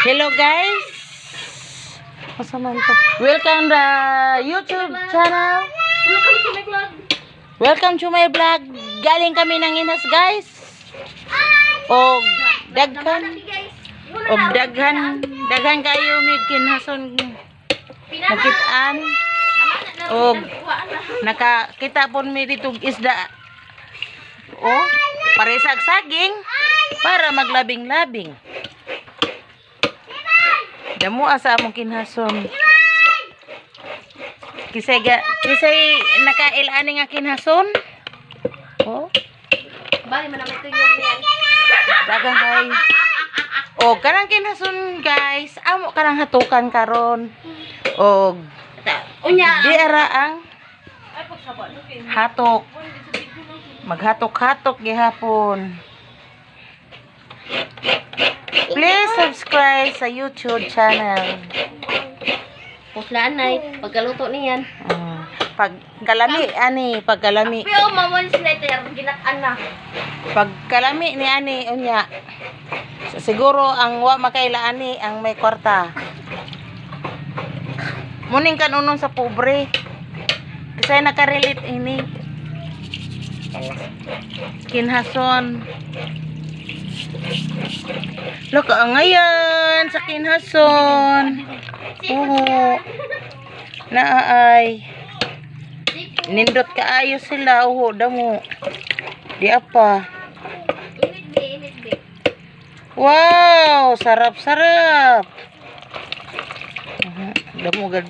Hello, guys. Asa man to? Welcome the YouTube channel. Welcome to my vlog. Welcome to my vlog. Galing kami ng inas, guys. Og daghan Guys. Og daghan daghan kayo mig kinhason nakitaan og nakakita pon mi dito og isda. Oh, paresag saging para maglabing-labing. Damo asa among kinhason. Kisay ga kisay nakaila ani nga kinhason. Oh, Bali man naman tuyog niyan. Daghang kay. Oh, kanang kinhason, guys, amo kanang hatukan karon. Og Unya. di ara ang hatok. Maghatok-hatok gihapon. Please subscribe sa YouTube channel. Puslaan ay pagkaluto niyan. Pagkalami ani, pagkalami. Pero mamon later ginat-an na. Pagkalami ni ani unya. Siguro ang wa makaila ani ang may kwarta. Muning kanunon sa pobre. Kasi nakarelate ini. Kinhason. Look, ang ngayon sa kinhason. Oo. Naay. Nindot kaayo sila. Uho, damo. Di apa. Init be, init be. Wow, sarap-sarap. Aha, damo gad.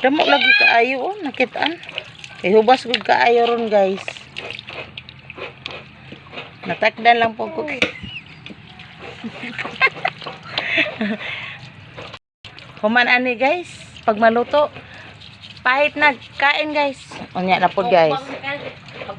Damo lagi kaayo oh, nakitaan. Kay hubas gud kaayo ron, guys. Natakdan lang po ko. Human ani, guys, pag maluto, pahit na kain, guys. Unya na po, guys.